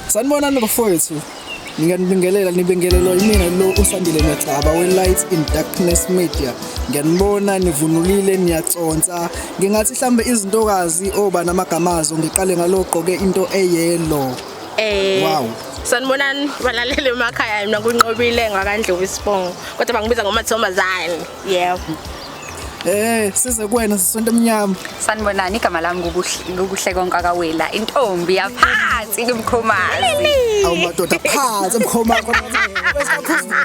Sanibonani bafowethu. Ngiyanibingelela, nibingelelwa yimina lo uSandile Matlaba we-Light in Darkness Media. Ngiyanibona nivunulile, niyaconsa. Ngingathi mhlambe izintokazi oba namagama azo, ngiqale ngalo gqoke into eyellow. Wow. Sanibonani balaleli emakhaya, mina kunqobile ngakandlovu isibongo. Kodwa bangibiza ngoMathombazane. Yebo. Size kuwena sisonto emnyama. Sanibonani, igama lami ngukuhle konke akawela, intombi yaphansi kumkhomazi. Awu madoda, phansi emkhomazi.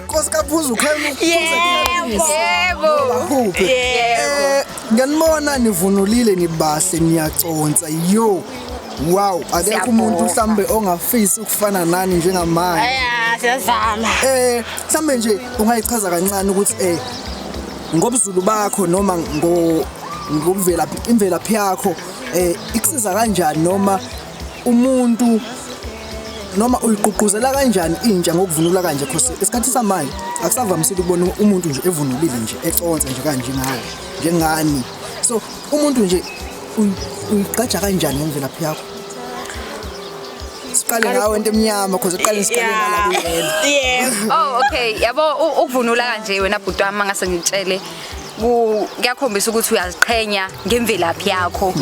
Nkosi kaphuzu khona. Yebo. Yebo. Yebo. Ngiyanibona nivunulile, nibahle, niyaconsa. Yo. Wow, akekho umuntu mhlambe ongafisi ukufana nani njengamanje. Aya, siyazama. Mhlambe nje ungayichaza kancane ukuthi ngobuzulu bakho noma ngokuvela imvelaphi yakho ikusiza kanjani, noma umuntu noma uyigqugquzela kanjani intsha ngokuvunula kanje? Because isikhathi samanje akusavamisile ukubona umuntu nje evunulile nje econsa nje kanje ngawe njengani. So umuntu nje uyigqaja kanjani ngemvelaphi yakho? Siqale ngawe into emnyama, because iqale siqale ngala kuyena. Yebo. Oh okay, yabo ukuvunula kanje wena bhuti wami, ngase ngitshele, kuyakhombisa ukuthi uyaziqhenya ngemvelaphi yakho,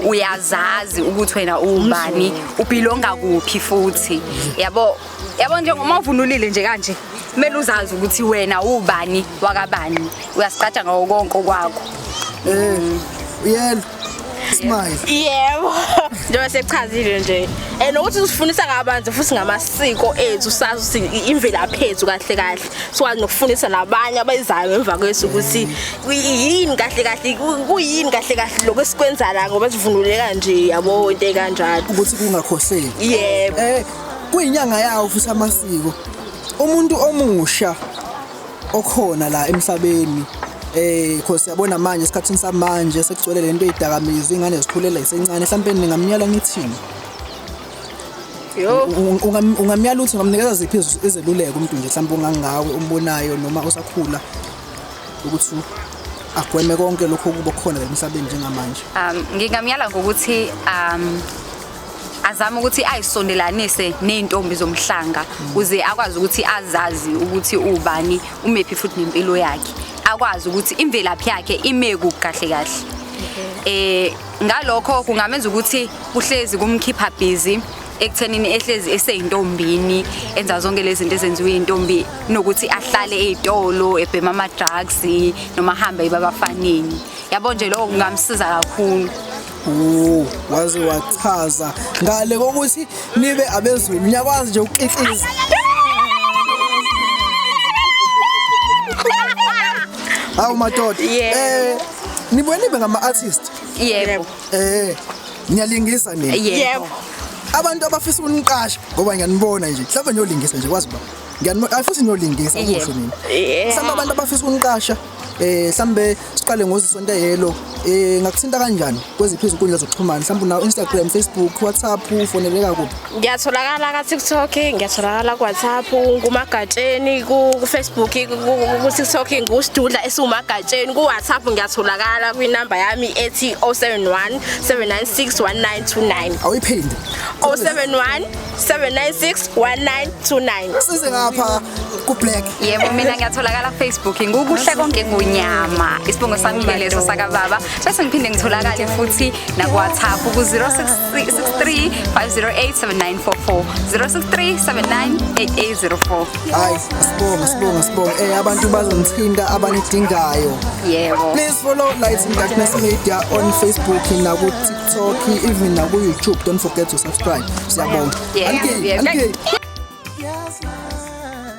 uyazazi ukuthi wena ubani, ubelonga kuphi futhi. Yabo, yabo nje uma uvunulile nje kanje, kumele uzazi ukuthi wena ubani wakabani, uyasiqaja ngawo konke okwakho. Yelo. Smile. Yebo. Njengoba sechazile nje. Nokuthi usifundisa kabanzi futhi ngamasiko ethu, sazi ukuthi imvelaphi yethu kahle kahle. Sikwazi nokufundisa nabanye abayizayo emva kwethu ukuthi yini kahle kahle, kuyini kahle kahle lokho esikwenza la, ngoba sivunule kanje, yabo, into ekanjalo. Ukuthi kungakhohleki. Yebo. Kuyinyanga yawo futhi amasiko. Umuntu omusha okhona la emhlabeni, because yabona manje esikhathini samanje sekugcwele lento eyidakamizwa, ingane zikhulela isencane, mhlawumbe ningamnyala nithini? Yo. Ungamyala uthi ungamnikeza ziphi izeluleko umuntu nje mhlawumbe ongangawe umbonayo noma osakhula ukuthi agweme konke lokho okuba khona la emhlabeni njengamanje? Ngingamyala ngokuthi azame ukuthi ayisondelanise nezintombi zomhlanga, ukuze akwazi ukuthi azazi ukuthi ubani, umephi futhi nempilo yakhe, akwazi ukuthi imvelaphi yakhe ime kuphi kahle kahle. Ngalokho kungamenza ukuthi kuhlezi kumkhipha busy ekuthenini ehlezi eseyintombini, enza zonke lezi zinto ezenziwa intombi, nokuthi ahlale ezitolo ebhema ama drugs noma ahambe ebabafaneni. Yabo nje lokho kungamsiza kakhulu. Oh, waze wachaza ngale kokuthi nibe abezulu, niyakwazi nje ukukikliza. Hawu madoda. Nibuye nibe ngama artist? Yebo. Niyalingisa nina? Yebo. Abantu abafisa ukuniqasha ngoba ngiyanibona nje, mhlawumbe niyolingisa nje, kwazi ba. Ngiyanibona futhi niyolingisa kusho nina. Mhlawumbe abantu abafisa ukuniqasha, mhlawumbe siqale ngozisonto eyelo, ngakuthinta kanjani kweziphi izinkundla zokuxhumana? Mhlawumbe unawo Instagram, Facebook, WhatsApp, ufoneleka kuphi? Ngiyatholakala ka TikTok, ngiyatholakala ku WhatsApp, nguMagatsheni, ku Facebook, ku TikTok nguSidudla esiwuMagatsheni, ku WhatsApp ngiyatholakala kwinamba yami ethi 071 796 1929. Awuyiphinde. 071 796 1929. Size ngapha ku Black. Yebo, mina ngiyatholakala ku Facebook, ngukuhle konke ngunyama. Isibongo sami ke leso sakababa. Bese ngiphinde ngitholakale futhi na ku WhatsApp ku 0663 508 7944, 063 798804. Hayi, sibonga, sibonga, sibonga. Abantu bazonithinta abanidingayo. Yebo. Please follow Light in Darkness Media on Facebook na ku TikTok, even na ku YouTube. Don't forget to subscribe. Siyabonga. Yeah, Anke, yeah. anke. Yes, ma'am.